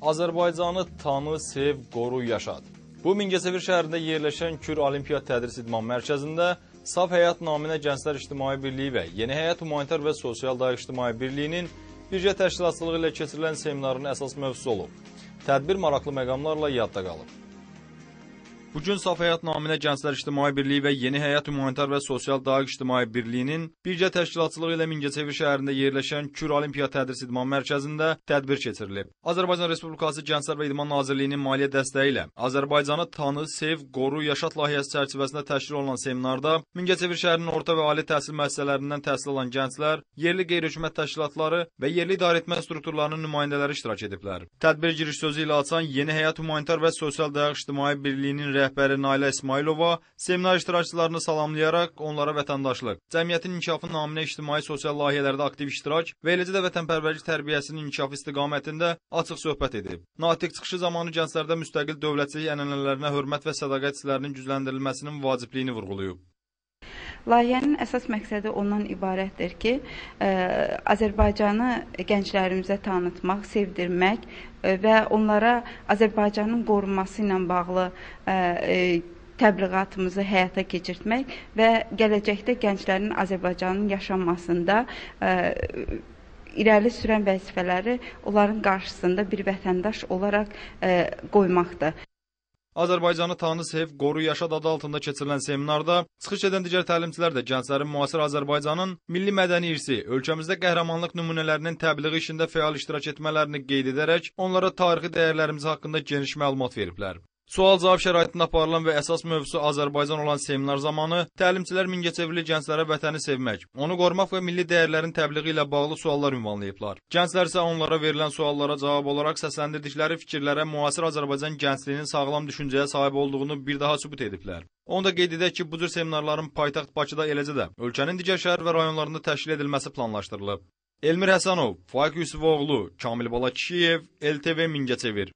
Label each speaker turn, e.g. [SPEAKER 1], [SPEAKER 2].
[SPEAKER 1] Azərbaycanı tanı, sev, qoru, yaşat. Bu, Mingəçevir şəhərində yerləşən Kür Olimpiya Tədris İdman Mərkəzində Saf Həyat naminə Gənclər İctimai Birliyi və Yeni Həyat Humanitar və Sosial Dayaq İctimai Birliyinin birgə təşkilatçılığı ilə keçirilən seminarın əsas mövzusu olub. Tədbir maraqlı məqamlarla yadda qalıb. Bugün Saf Həyat naminə Gənclər İctimai Birliyi və Yeni Həyat Humanitar və Sosial Dayaq İctimai Birliyinin birgə təşkilatçılığı ilə Mingəçevir şəhərində yerləşən Kür Olimpiya Tədris İdman Mərkəzində tədbir keçirilib. Azərbaycan Respublikası Gənclər və İdman Nazirliyinin maliyyə dəstəyi ilə Azərbaycanı tanı, sev, qoru, yaşat layihəsi çərçivəsində təşkil olunan seminarda Mingəçevir şəhərinin orta və ali təhsil müəssisələrindən təhsil alan gənclər, yerli qeyri-hökumət təşkilatları və yerli idarəetmə strukturlarının nümayəndələri iştirak ediblər. Tədbir giriş sözü ilə açan Yeni Həyat Humanitar və Sosial Dayaq İctimai Birliyinin rəhbəri Nailə İsmayılova seminar iştirakçılarını salamlayaraq onlara vətəndaşlıq, cəmiyyətin inkişafı naminə ictimai sosial layihələrdə aktiv iştirak və eləcə də vətənpərvərlik tərbiyəsinin inkişafı istiqamətində açıq söhbət edib. Natiq çıxışı zamanı gənclərdə müstəqil dövlətçilik ənənələrinə hörmət və sədaqət hisslərinin gücləndirilməsinin vacibliyini vurğulayıb.
[SPEAKER 2] Layihənin əsas məqsədi ondan ibarətdir ki, Azərbaycanı gənclərimizə tanıtmaq, sevdirmək və onlara Azərbaycanın qorunması ilə bağlı təbliğatımızı həyata keçirtmək və gələcəkdə gənclərin Azərbaycanın yaşanmasında irəli sürən vəzifələri onların qarşısında bir vətəndaş olaraq qoymaqdır.
[SPEAKER 1] Azərbaycanı tanı, sev, qoru, yaşat adı altında keçirilən seminarda çıxış edən digər təlimçilər də gənclərin müasir Azərbaycanın milli mədəni irsi, ölkəmizdə qəhrəmanlıq nümunələrinin təbliği işində fəal iştirak etmələrini qeyd edərək onlara tarixi dəyərlərimiz haqqında geniş məlumat veriblər. Sual-cavab şəraitində aparılan və əsas mövzusu Azərbaycan olan seminar zamanı təlimçilər Mingəçevirli gənclərə vətəni sevmək, onu qorumaq və milli dəyərlərin təbliği ilə bağlı suallar ünvanlayıblar. Gənclər isə onlara verilən suallara cavab olaraq səsləndirdikləri fikirlərə müasir Azərbaycan gəncliyinin sağlam düşüncəyə sahib olduğunu bir daha sübut ediblər. Onu da qeyd edək ki, bu cür seminarların paytaxt Bakıda eləcə də ölkənin digər şəhər və rayonlarında təşkil edilməsi planlaşdırılıb. Elmir Həsənov, Faiq Yusufoğlu, Kamil Balakişiyev, LTV Mingəçevir.